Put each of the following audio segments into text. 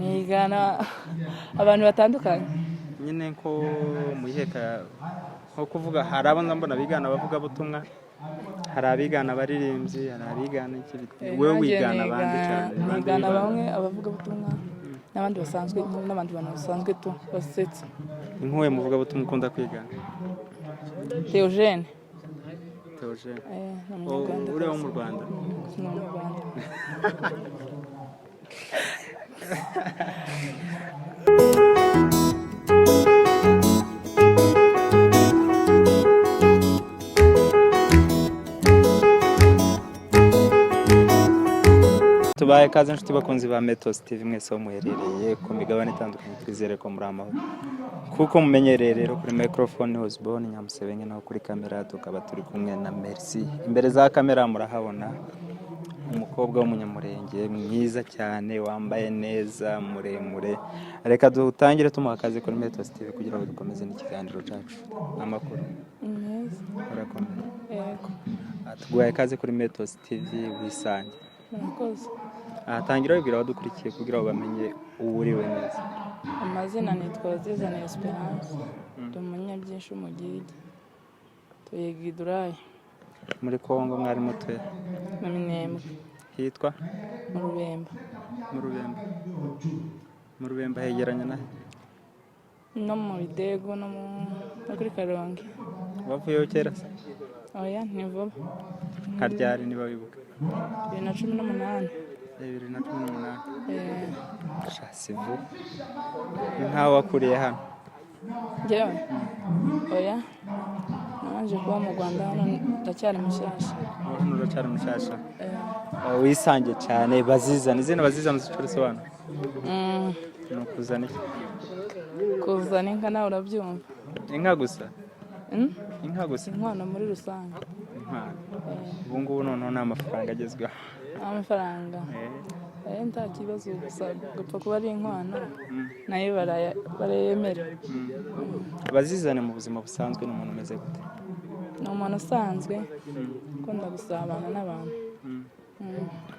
Nigana abantu batandukanye. Nyine nko muyiheka, nko kuvuga hari abo nza mbona bigana abavugabutumwa, hari abigana abaririmbyi, hari abigana iki wewe Nanjye wigana abandi cyane, abandi nigana wigana. Bamwe abavugabutumwa n'abandi basanzwe, n'abandi bantu basanzwe tu basetsa. Ni nk'uwe muvugabutumwa ukunda kwigana? Theogene. Theogene? Ni umunyarwanda. Uriya wo mu Rwanda? Ni mu Rwanda. Tubaye kaze inshuti bakunzi ba Metos TV mwese aho muherereye ku migabane itandukanye, twizere ko muri amahoro kuko mumenyereye. Rero kuri microphone Osborne Nyamusebenge, naho kuri kamera tukaba turi kumwe na Merci. Imbere za kamera murahabona umukobwa w'umunyamurenge mwiza cyane, wambaye neza, muremure. Reka dutangire tumuha akazi kuri Metos TV kugira ngo dukomeze n'ikiganiro cyacu. Amakuru? Ni meza. Urakomeye? Yego. Tuguhaye ikaze kuri Metos TV, wisange. Murakoze. Aha tangira wibwira abadukurikiye kugira ngo bamenye uwo uriwe neza. Amazina nitwa Zizana Esperance, ndi umunyabyinshi w'umugigi, tuye Gidurayi. Muri Kongo mwari mutuye? Mu Minembwe. Hitwa? Mu Rubemba. Mu Rubemba. Mu Rubemba hegeranye na he? No mu Bidego no kuri Karongi. Wavuyeyo kera se? Oya, ni vuba. Nka ryari niba wibuka? 2018. 2018? Eh. Sha, si vuba, ni nkaho wakuriye hano. Njyewe? Oya, nabanje kuba mu Rwanda, hano ndacyari mushyashya. Hano uracyari mushasha? Eh. Wisange cyane. Bazizana izina, bazizana uzi icyo risobanura? Ni ukuzana iki? Kuzana inka, nawe urabyumva. Inka gusa? Mm? Inka gusa? Inkwano muri rusange. Inkwano. Ubu ngubu noneho ni amafaranga agezweho. Amafaranga. Nta kibazo, gusa gupfa kuba ari inkwano nayo barayemera. Bazizane mu buzima busanzwe ni umuntu umeze gute? Ni umuntu usanzwe ukunda gusabana n'abantu.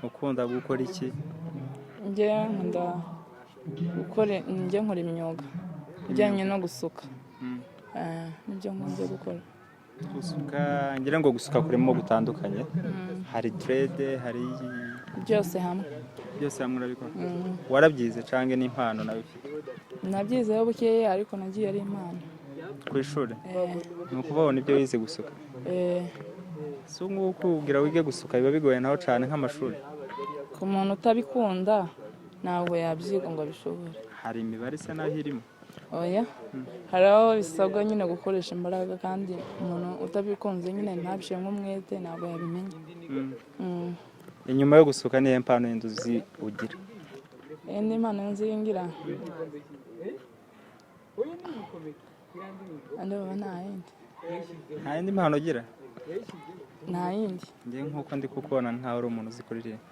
Ukunda gukora iki? Njye nkunda gukora, njye nkora imyuga ijyanye no gusuka. Nibyo nkunze gukora. Gusuka, ngira ngo gusuka kurimo gutandukanye, hari dread, hari Byose hamwe. Byose hamwe urabikora. Warabyize cange n'impano nawe ufite? Nabyizeho bukeya, ariko nagiye ari impano. Ku ishuri? Eh. Ni ukuvuga nibyo wize, gusuka? Eh. Si nguko kugira wige gusuka biba bigoye naho cane nk'amashuri? Ku muntu utabikunda ntabwo yabyiga ngo abishobore. Hari imibare isa naho irimo? Oya, hari aho bisabwa nyine gukoresha imbaraga, kandi umuntu utabikunze nyine ntabishyiremo umwete ntabwo yabimenya. Inyuma yo gusuka niyo mpano yindi uzi ugira? Indi mpano nzingira, ndumva nta yindi. Nta yindi mpano ugira? Nta yindi. Njye nk'uko ndi kukubona nkaho uri umuntu uzi kuririmba.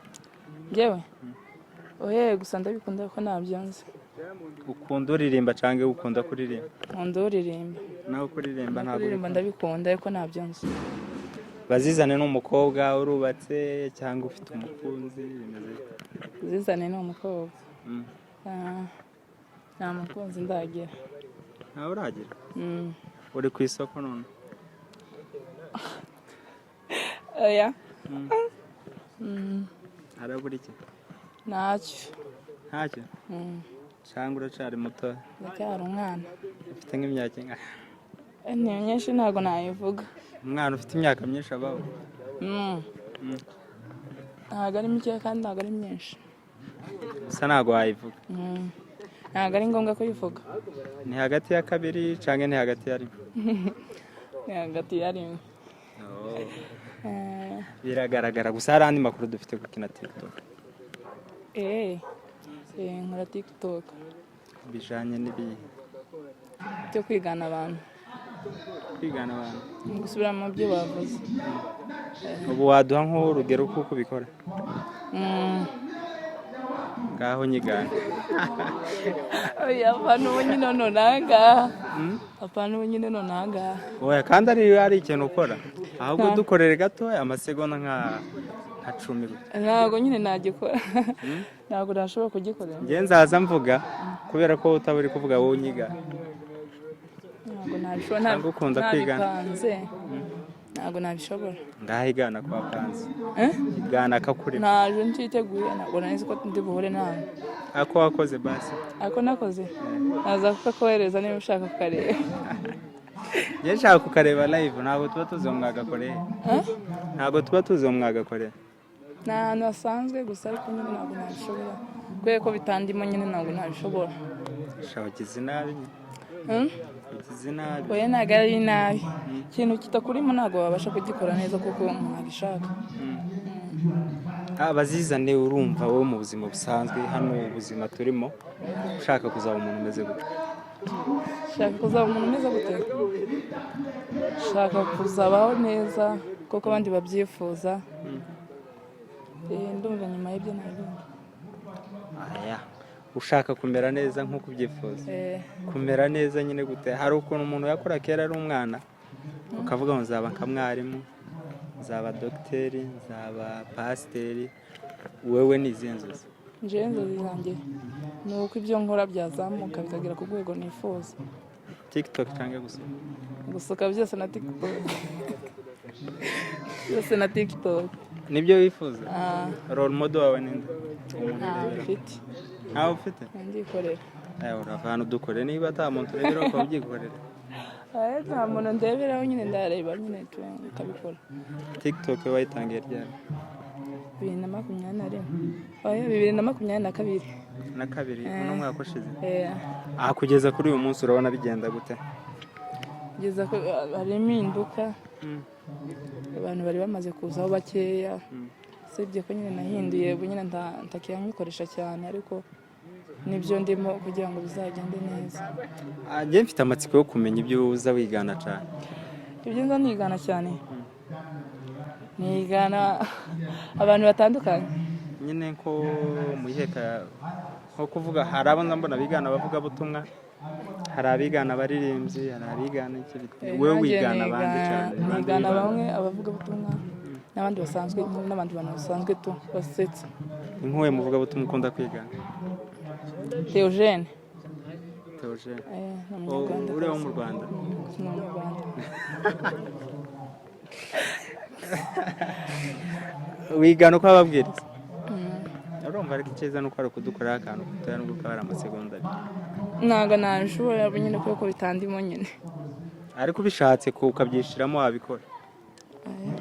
Njyewe? Oye, gusa ndabikunda ko ntabyo nzi. Ukunda uririmba cange ukunda kuririmba? Nkunda uririmba. Naho kuririmba ntabwo Kuririmba ubikunda? Ndabikunda ariko ntabyo nzi. Bazizane ni umukobwa urubatse cyangwa ufite umukunzi, bimeze bite? Zizane ni umukobwa. Ah, nta mukunzi ndagira. Ntawe uragira? Mm. Uri ku isoko none? Oya. Harabura iki? Ntacyo. Ntacyo? Cyangwa uracyari muto? Ndacyari umwana. Ufite nk'imyaka ingahe? Ni myinshi, ntabwo nayivuga. Umwana ufite imyaka myinshi abaho? Mm. Ntabwo ari mikeya kandi ntabwo ari myinshi. Gusa ntabwo wayivuga? Mm. Ntabwo ari ngombwa kuyivuga. Ni hagati ya kabiri cyangwa ni hagati ya rimwe? Ni hagati ya rimwe. Biragaragara. Gusa hari andi makuru dufite gukina TikTok. Nkora TikTok. Bijanye n'ibihe? Byo kwigana abantu. Kwigana abantu? Gusubiramo ibyo bavuze. Ubu waduha nk'urugero kuko ubikora? Mm. Ngaho nyigana. Oya, apana ubu nyine none ahangaha. Apana ubu nyine none ahangaha. Oya, kandi ari ikintu ukora, ahubwo dukorere gato amasegonda nka Nka 10 gutya. Ntabwo nyine nagikora, ntabwo nashobora kugikorera. Njye nzaza mvuga kubera ko utaba uri kuvuga wowe unyiga. Ntabwo nabishobora. Cyangwa ukunda kwigana? Nabipanze, ntabwo nabishobora. Ngaho igana kwa panze. Eh? Igana akakurimo. Naje ntiteguye, ntabwo nari nzi ko ndi buhure nawe. Ako wakoze basi. Ako nakoze naza kukakohereza niba ushaka kukareba. Njye nshaka kukareba live, ntabwo tuba tuzi uwo mwagakoreye. Eh? Ntabwo tuba tuzi uwo mwagakoreye. Ni ahantu hasanzwe gusa, ariko nyine ntabwo nabishobora kubera ko bitandimo nyine, ntabwo nabishobora. Sha, ugize nabi nyine. Hmm? Ugize nabi. Oya, ntabwo ari nabi. Ikintu kitakurimo ntabwo wabasha kugikora neza kuko umuntu abishaka. Abazizane, urumva wowe mu buzima busanzwe hano, ubuzima turimo, ushaka kuzaba umuntu umeze gute? Shaka kuzaba umuntu umeze gute? Shaka kuzabaho neza kuko abandi babyifuza. Ndumva nyuma y'ibyo nta bindi. Aya, ushaka kumera neza nk'uko ubyifuza? Eh. Kumera neza nyine gute? Hari ukuntu umuntu yakora kera ari umwana ukavuga ngo nzaba nka mwarimu, nzaba dogiteri, nzaba pasiteri. Wewe ni izihe nzozi? Njyewe inzozi zanjye ni uko ibyo nkora byazamuka bikagera ku rwego nifuza. TikTok cyangwa gusa? Gusuka byose na TikTok, byose na TikTok. Nibyo wifuza? Ah. Role model wawe ninde? Umuntu Ntawe urebera? mfite. Ntawe ufite? Ndikorera. Urava hano dukore, niba ata muntu urebera ukaba ubyikorera. Nta muntu ndeberaho nyine, ndareba nyine nkabikora. TikTok wayitangiye ryari? 2021, oya, 2022. Na kabiri, uno mwaka ushize? Eh. Aha kugeza kuri uyu munsi urabona bigenda gute? Kugeza hari impinduka, abantu bari bamaze kuzaho bakeya, usibye ko nyine nahinduye ubu nyine ntakiyanyikoresha cyane, ariko nibyo ndimo kugira ngo bizagende neza. Njye mfite amatsiko yo kumenya ibyo uza wigana cyane. Ibyo nza nigana cyane, nigana abantu batandukanye. Nyine ko muheka nko kuvuga, hari abo nza mbona bigana abavugabutumwa, hari abigana abaririmbyi, hari abigana iki wewe Nanjye wigana abandi cyane bande? Nigana Wigana? Bamwe abavugabutumwa n'abandi basanzwe, n'abandi bantu basanzwe tu basetsa. Ni nk'uwe muvugabutumwa ukunda kwigana? Theogene. Theogene? Ni umunyarwanda. Uriya wo mu Rwanda? Ni umunyarwanda. Wigana uko ababwiriza, urumva? Ariko icyiza ni uko ari ukudukoreraho akantu gatoya nubwo kaba ari amasegonda 2. Ntabwo nabishobora nyine kubera ko bitandimo nyine. Ariko ubishatse ukabyishyiramo wabikora.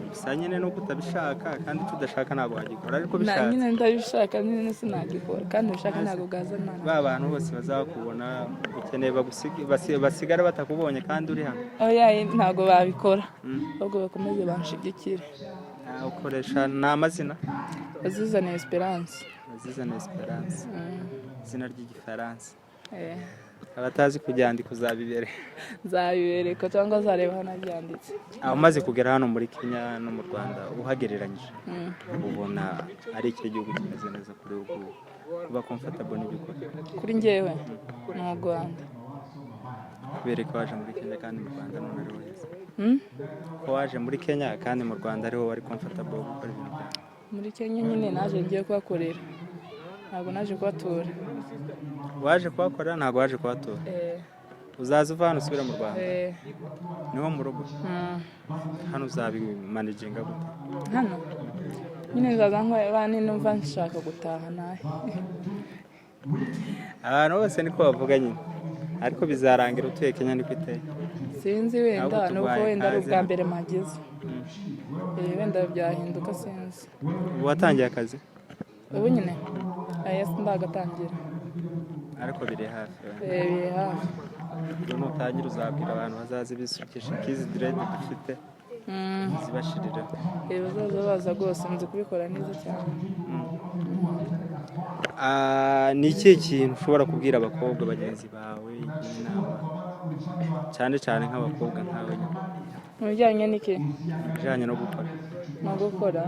Gusa nyine nuko utabishaka, kandi icyo udashaka ntabwo wagikora, ariko ubishatse. Nyine ndabishaka nyine sinagikora, kandi ubishaka ntabwo bwazana. Ba bantu bose bazakubona ukeneye basigare batakubonye kandi uri hano. Oya, ntabwo babikora, ahubwo bakomeze banshigikire. Ukoresha ni amazina? Bazizane Esperance. Azizana Esperance, izina ry'igifaransa. Eh. Abatazi kuryandika uzabibere. Nzabibereka cyangwa azareba hano byanditse. Aho umaze kugera hano muri Kenya no mu Rwanda uhagereranyije, ubona ari ikihe gihugu kimeze neza kuri ubu kuba comfortable n'ibyo ukora? Kuri njyewe ni u Rwanda. Kubera ko waje muri Kenya kandi mu Rwanda none ariho heza? Hmm? Ko waje muri Kenya kandi mu Rwanda ariho wari comfortable gukora ibintu byawe? Muri Kenya nyine naje ngiye kuhakorera, ntabwo naje kuhatura. Waje kuhakora, ntabwo waje kuhatura? Eh. Uzaza uva hano usubire mu Rwanda? Eh. Niho mu rugo? Mm. Hano uzabimanaginga gute? Hano nyine nzaza nkora, numva nshaka gutaha nahe. Abantu bose niko bavuga nyine, ariko bizarangira utuye Kenya, niko iteye. Sinzi, wenda Ahubwo nuko tuguhaye wenda ari ikaze. ubwa mbere mpageze. Wenda byahinduka, sinzi. Ubu watangiye akazi? Ubu nyine aya ndagatangira. Ariko biri hafi? Eh, biri hafi. Ubwo nutangira uzabwira abantu bazaze bisukisha kizi dread dufite, zibashirira. Bazaza baza rwose, nzi kubikora neza cyane. Ni ikihe kintu ushobora kubwira abakobwa bagenzi bawe inama, cyane cyane nk'abakobwa nkawe nyine? Mu bijyanye n'iki? Mu bijyanye no gukora. No gukora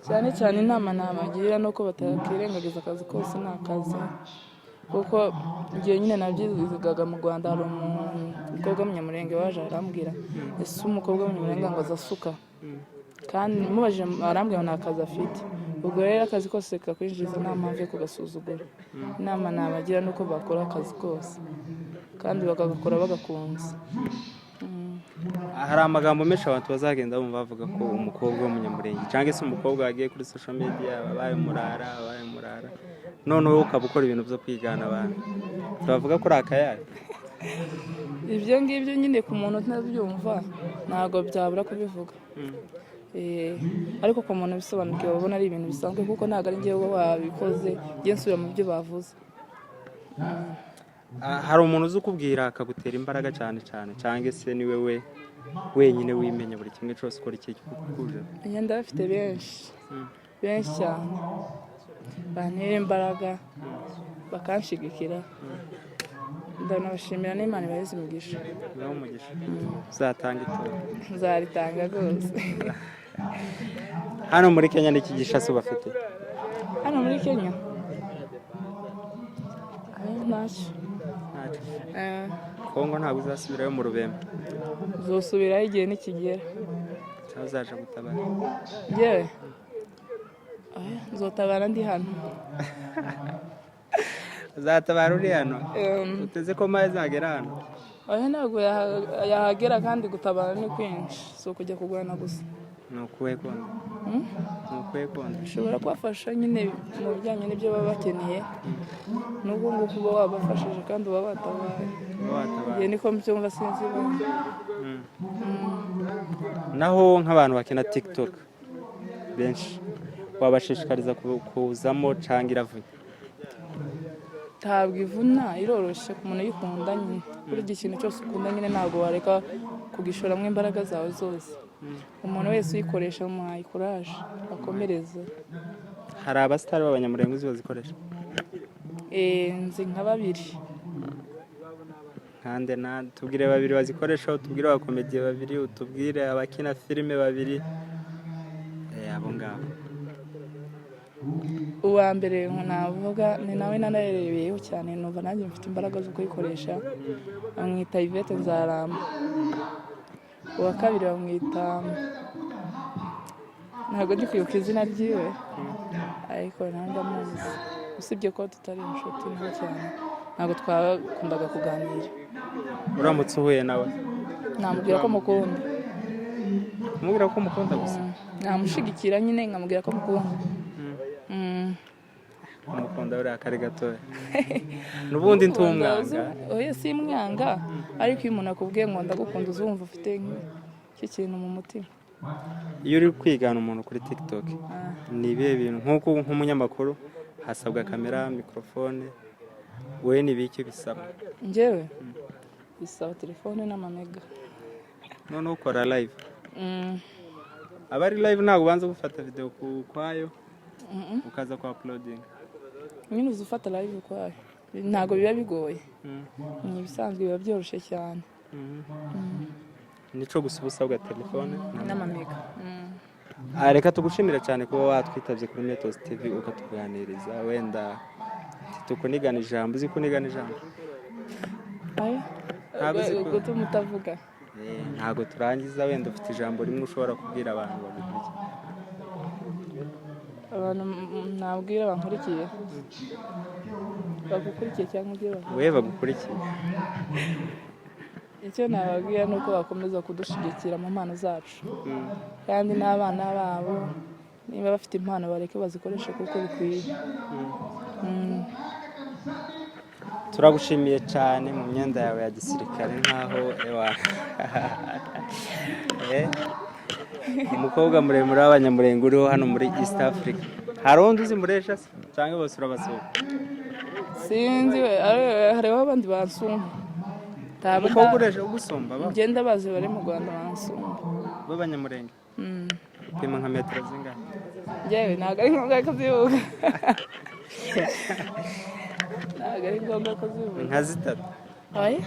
cyane cyane, inama nabagira ni uko batakirengagiza akazi kose ni akazi, kuko igihe nyine nabyigaga mu Rwanda hari umukobwa w'umunyamurenge waje arambwira: "Ese umukobwa w'umunyamurenge ngo aza asuka?" Kandi mubajije arambwira ngo nta kazi afite. Ubwo rero akazi kose kakwinjiriza, nta mpamvu yo kugasuzugura. Inama nabagira ni uko bakora akazi kose kandi bakagakora bagakunze. Hari amagambo menshi abantu bazagenda bumva bavuga ko umukobwa w'umunyamurenge cyangwa se umukobwa wagiye kuri social media wabaye umurara, wabaye umurara, none wowe ukaba ukora ibintu byo kwigana abantu, tubavuga ko uri akayaye. Ibyo ngibyo nyine ku muntu utabyumva ntabwo byabura kubivuga. Ariko ku muntu ubisobanukiwe babona ari ibintu bisanzwe, kuko ntabwo ari njyewe wabikoze, njye nsubira mu byo bavuze. Hari umuntu uzi ukubwira akagutera imbaraga cyane cyane, cyangwa se ni wewe wenyine wimenya buri kimwe cyose ukora iki kuje? Njye ndabafite benshi, benshi cyane bantera imbaraga, bakanshigikira. Ndanabashimira, n'Imana ibaheze imigisha. Ibahe umugisha, uzatanga ituro. Nzaritanga rwose. Hano muri Kenya ni iki gishasi bafite? Hano muri Kenya? Ayo, ntacyo. Ntacyo. Eh. Kongo ntabwo uzasubirayo mu Rubembe? Nzosubirayo igihe nikigera. Cyangwa uzaja gutabara? Njyewe? Oya, nzotabara ndi hano. Uzatabara uri hano? Uteze ko mayi azagera hano? Oya, ntabwo yahagera, kandi gutabara ni kwinshi, si ukujya kurwana gusa. Ni ukuhe kundi? Ni ukuhe kundi? Ushobora kubafasha nyine mu bijyanye n'ibyo baba bakeneye, n'ubwo nguko uba wabafashije kandi uba watabaye. Uba watabaye. Njye niko mbyumva, sinzi ibindi. Naho nk'abantu bakina TikTok benshi, wabashishikariza kuzamo cyangwa iravuye? Ntabwo ivuna, iroroshye ku muntu uyikunda nyine. Burya ikintu cyose ukunda nyine ntabwo wareka kugishoramo imbaraga zawe zose. Umuntu wese uyikoresha muhaye courage, akomereze. Hari abasitari b'abanyamurenge uzi bazikoresha? Nzi nka babiri. Nkande na tubwire babiri bazikoresha, utubwire abakomediye babiri, utubwire abakina filime babiri. Abo ngabo. Uwa mbere navuga ni nawe nanarebeyeho cyane, numva nanjye mfite imbaraga zo kuyikoresha, bamwita Yvette Nzaramba. Uwa kabiri bamwita, ntabwo ndi kwibuka izina ryiwe, ariko nawe ndamuzi, usibye ko tutari inshuti neza cyane, ntabwo twakundaga kuganira. Uramutse uhuye nawe? Namubwira ko mukunda. Kumubwira ko umukunda gusa? Namushigikira nyine, nkamubwira ko mukunda. Umukunda buriya kari gatoya n'ubundi ntumwanga. Oya, si mwanga, ariko iyo umuntu akubwiye ngo ndagukunda, uzumva ufite nk'iki kintu mu mutima. Iyo uri kwigana umuntu kuri TikTok, ni ibihe bintu, nk'uko nk'umunyamakuru hasabwa kamera, mikorofone, wowe ni ibiki bisaba? Njyewe bisaba telefone n'amamega. Noneho ukora live? Mm. Aba ari live, ntabwo ubanza gufata video ku kwayo ukaza kwa uploading? Nyine uza ufata live ukwayo, ntabwo biba bigoye, ni ibisanzwe, biba byoroshye cyane. Nico gusa uba usabwa, telefone? N'amamega. Reka tugushimire cyane kuba watwitabye kuri Metos TV ukatuganiriza. Wenda tukunigana ijambo, uzi kunigana ijambo? Aya? Ntabwo uzi Gutuma utavuga. Ntabwo turangiza, wenda ufite ijambo rimwe ushobora kubwira abantu bagukurikiye. Abantu nabwira bankurikiye, bagukurikiye cyangwa ibyo bavuga? We bagukurikiye. Icyo nababwira ni uko bakomeza kudushyigikira mu mpano zacu, kandi n'abana babo niba bafite impano bareke bazikoreshe kuko bikwiye. Turagushimiye cyane mu myenda yawe ya gisirikare, nkaho ewa umukobwa muremure w'abanyamurenge uriho hano muri East Africa. Hari undi uzi muresha se, cyangwa bose urabasura? Sinzi we, hariho abandi bansumba. Umukobwa uresha ugusumba ba? Ngenda bazi bari mu Rwanda bansumba. B'abanyamurenge? Mm. Upima nka metero zingahe? Njyewe ntabwo ari ngombwa kuzivuga, ntabwo ari ngombwa kuzivuga. Nka zitatu? Oya,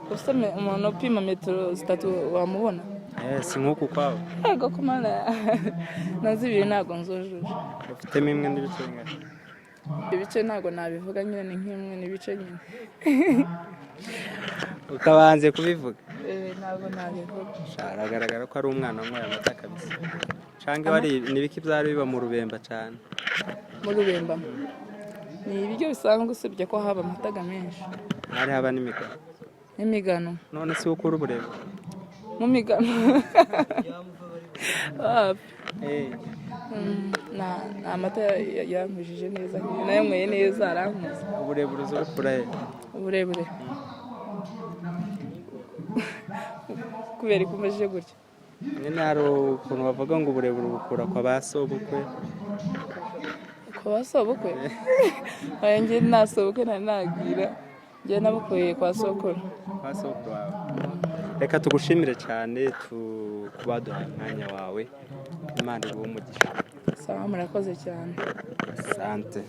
gusa umuntu upima metero 3 wamubona? Si nk'uku kwawe. Ntabwo kumana na zibiri ntabwo nzujuje. Ufitemo imwe n'ibice bingahe? Ibice ntabwo nabivuga nyine, ni nk'imwe n'ibice nyine. Ukabanze kubivuga. Ntabwo nabivuga. Sha, aragaragara ko ari umwana wanyweye amata kabisa. Canke wari nibiki byari biba mu Rubemba cyane? Mu Rubemba ni ibiryo bisanzwe, usibye ko haba amataga menshi. Hari haba n'imigano? N'imigano. None si ukura uburebure? Mu migano. Wapi. Eh, Ni amata yankujije neza nyine, nayanyweye neza arankuza. Uburebure uza ubukura he? Uburebure, kubera ko umajije gutya. Nyine hari ukuntu bavuga ngo uburebure bukura kwa ba sobukwe. Kwa sobukwe? Oya, njye nta sobukwe nari nagira, njye nabukuye kwa sokuru. Kwa sokuru wawe. Reka tugushimire cyane kuba duhaye umwanya wawe. Imana iguhe umugisha. Sawa, murakoze cyane. Asante.